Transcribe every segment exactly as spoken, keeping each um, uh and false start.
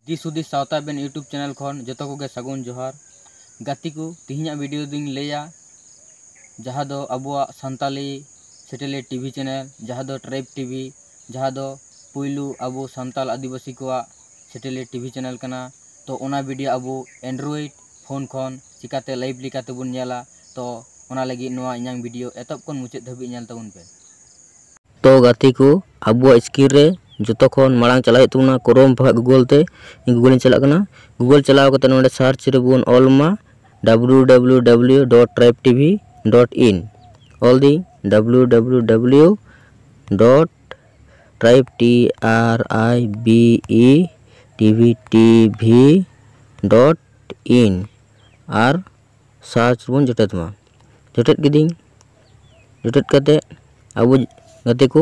ᱫᱤᱥ ᱦᱩᱫᱤᱥ ᱥᱟᱶᱛᱟ ᱵᱮᱱ YouTube ᱪᱮᱱᱮᱞ ᱠᱷᱚᱱ ᱡᱚᱛᱚ ᱠᱚᱜᱮ ᱥᱟᱹᱜᱩᱱ ᱡᱚᱦᱟᱨ᱾ ᱜᱟᱛᱮ ᱠᱚ, ᱛᱮᱦᱮᱧᱟᱜ ᱵᱷᱤᱰᱤᱭᱳ ᱫᱚᱧ ᱞᱟᱹᱭᱟ ᱡᱟᱦᱟᱸ ᱫᱚ ᱟᱵᱚᱣᱟᱜ ᱥᱟᱱᱛᱟᱞᱤ ᱥᱮᱴᱮᱞᱟᱭᱤᱴ ᱴᱤᱵᱷᱤ ᱪᱮᱱᱮᱞ, ᱡᱟᱦᱟᱸ ᱫᱚ ᱴᱨᱟᱭᱤᱵᱽ ᱴᱤᱵᱷᱤ, ᱡᱟᱦᱟᱸ ᱫᱚ ᱯᱩᱭᱞᱩ ᱟᱵᱚ ᱥᱟᱱᱛᱟᱞ ᱟᱹᱫᱤᱵᱟᱹᱥᱤ ᱠᱚᱣᱟᱜ ᱥᱮᱴᱮᱞᱟᱭᱤᱴ ᱴᱤᱵᱷᱤ ᱪᱮᱱᱮᱞ ᱠᱟᱱᱟ᱾ ᱛᱚ ᱚᱱᱟ ᱵᱷᱤᱰᱤᱭᱳ ᱟᱵᱚ Android ᱯᱷᱳᱱ ᱠᱷᱚᱱ ᱪᱤᱠᱟᱛᱮ ᱞᱟᱭᱤᱵᱷ ᱞᱮᱠᱟ ᱛᱮᱵᱚᱱ ᱧᱮᱞᱟ᱾ ᱛᱚ ᱚᱱᱟ ᱞᱟᱹᱜᱤᱫ ᱱᱚᱣᱟ ᱤᱧᱟᱹᱝ ᱵᱷᱤᱰᱤᱭᱳ ᱮᱛᱚᱦᱚᱵ ᱠᱷᱚᱱ ᱢᱩᱪᱟᱹᱫ ᱫᱷᱟᱹᱵᱤᱡ ᱧᱮᱞ ᱛᱟᱵᱚᱱ ᱯᱮ᱾ ᱛᱚ ᱜᱟᱛᱮ ᱠᱚ, ᱟᱵᱚᱣᱟᱜ ᱥᱠᱨᱤᱱ ᱨᱮ ᱡᱚᱛᱚ ᱠᱷᱚᱱ ᱢᱟᱲᱟᱝ ᱪᱟᱞᱟᱜ ᱦᱩᱭᱩᱜ ᱛᱟᱵᱚᱱᱟ ᱠᱨᱳᱢ ᱵᱟᱠᱷᱟᱡ ᱜᱩᱜᱚᱞ ᱛᱮ᱾ ᱤᱧ ᱜᱩᱜᱚᱞ ᱤᱧ ᱪᱟᱞᱟᱜ ᱠᱟᱱᱟ᱾ ᱜᱩᱜᱚᱞ ᱪᱟᱞᱟᱣ ᱠᱟᱛᱮ ᱱᱚᱰᱮ ᱥᱟᱨᱪ ᱨᱮᱵᱚᱱ ᱚᱞ ᱢᱟ W W W dot tribe TV dot in. ᱚᱞ ᱫᱟᱹᱧ W W W dot tribe, T R I B E, T V, T V dot in ᱟᱨ ᱥᱟᱨᱪ ᱵᱚᱱ ᱡᱚᱴᱮᱫ ᱢᱟ᱾ ᱡᱚᱴᱮᱫ ᱠᱤᱫᱟᱹᱧ᱾ ᱡᱚᱴᱮᱫ ᱠᱟᱛᱮ ᱟᱵᱚ ᱜᱟᱛᱮ ᱠᱚ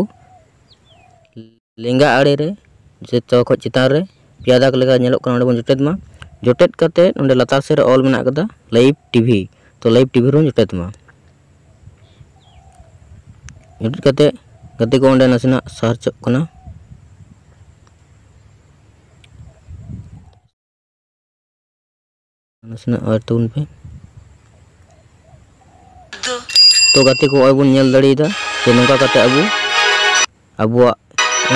ᱞᱮᱸᱜᱟ ᱟᱲᱮ ᱨᱮ ᱡᱚᱛᱚ ᱠᱷᱚᱡ ᱪᱮᱛᱟᱱ ᱨᱮ ᱯᱮᱭᱟ ᱫᱟᱜᱽ ᱞᱮᱠᱟ ᱧᱮᱞᱚᱜ ᱠᱟᱱᱟ, ᱚᱸᱰᱮ ᱵᱚᱱ ᱡᱚᱴᱮᱫ ᱢᱟ᱾ ᱡᱚᱴᱮᱫ ᱠᱟᱛᱮ ᱚᱸᱰᱮ ᱞᱟᱛᱟᱨ ᱥᱮᱫ ᱨᱮ ᱚᱞ ᱢᱮᱱᱟᱜ ᱠᱟᱫᱟ ᱞᱟᱭᱤᱵᱷ ᱴᱤᱵᱷᱤ, ᱛᱚ ᱞᱟᱭᱤᱵᱷ ᱴᱤᱵᱷᱤ ᱨᱮᱵᱚᱱ ᱡᱚᱴᱮᱫ ᱢᱟ᱾ ᱡᱚᱴᱮᱫ ᱠᱟᱛᱮ ᱜᱟᱛᱮ ᱠᱚ ᱚᱸᱰᱮ ᱱᱟᱥᱮᱱᱟᱜ ᱥᱟᱨᱪᱚᱜ ᱠᱟᱱᱟ᱾ ᱱᱟᱥᱮᱱᱟᱜ ᱚᱭᱮᱴ ᱛᱟᱵᱚᱱ ᱯᱮ᱾ ᱛᱚ ᱜᱟᱛᱮ ᱠᱚ, ᱱᱚᱜᱼᱚᱭ ᱵᱚᱱ ᱧᱮᱞ ᱫᱟᱲᱮᱭᱟᱫᱟ ᱡᱮ ᱱᱚᱝᱠᱟ ᱠᱟᱛᱮ ᱟᱵᱚ ᱟᱵᱚᱣᱟᱜ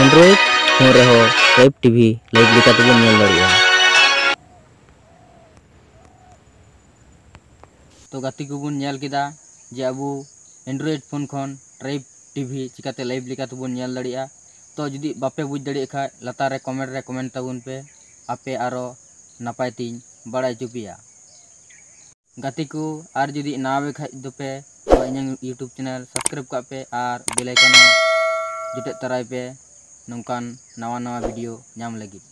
Android ᱯᱷᱳᱱ ᱨᱮᱦᱚᱸ ᱴᱨᱟᱭᱤᱵᱽ ᱴᱤᱵᱷᱤ ᱞᱟᱭᱤᱵᱷ ᱞᱮᱠᱟ ᱛᱮᱵᱚᱱ ᱧᱮᱞ ᱫᱟᱲᱮᱭᱟᱜᱼᱟ᱾ ᱛᱚ ᱜᱟᱛᱮ ᱠᱚᱵᱚᱱ ᱧᱮᱞ ᱠᱮᱫᱟ ᱡᱮ ᱟᱵᱚ Android ᱯᱷᱳᱱ ᱠᱷᱚᱱ ᱴᱨᱟᱭᱤᱵᱽ ᱴᱤᱵᱷᱤ ᱪᱤᱠᱟᱛᱮ ᱞᱟᱭᱤᱵᱷ ᱞᱮᱠᱟ ᱛᱮᱵᱚᱱ ᱧᱮᱞ ᱫᱟᱲᱮᱭᱟᱜᱼᱟ᱾ ᱛᱚ ᱡᱩᱫᱤ ᱵᱟᱯᱮ ᱵᱩᱡᱽ ᱫᱟᱲᱮᱭᱟᱜ ᱠᱷᱟᱡ, ᱞᱟᱛᱟᱨ ᱨᱮ ᱠᱚᱢᱮᱱᱴ ᱨᱮ ᱠᱚᱢᱮᱱᱴ ᱛᱟᱵᱚᱱ ᱯᱮ, ᱟᱯᱮ ᱟᱨᱚ ᱱᱟᱯᱟᱭ ᱛᱤᱧ ᱵᱟᱲᱟᱭ ᱦᱚᱪᱚ ᱯᱮᱭᱟ᱾ ᱜᱟᱛᱮ ᱠᱚ, ᱟᱨ ᱡᱩᱫᱤ ᱱᱟᱣᱟ ᱯᱮ ᱠᱷᱟᱡ ᱫᱚᱯᱮ, ᱛᱚ ᱤᱧᱟᱹᱝ YouTube ᱪᱮᱱᱮᱞ ᱥᱟᱵᱥᱠᱨᱟᱭᱤᱵᱽ ᱠᱟᱜ ᱯᱮ ᱟᱨ ᱵᱮᱞ ᱟᱭᱠᱚᱱ ᱦᱚᱸ ᱡᱚᱴᱮᱫ ᱛᱟᱨᱟᱭ ᱯᱮ, ᱱᱚᱝᱠᱟᱱ ᱱᱟᱣᱟ ᱱᱟᱣᱟ ᱵᱷᱤᱰᱤᱭᱳ ᱧᱟᱢ ᱞᱟᱹᱜᱤᱫ᱾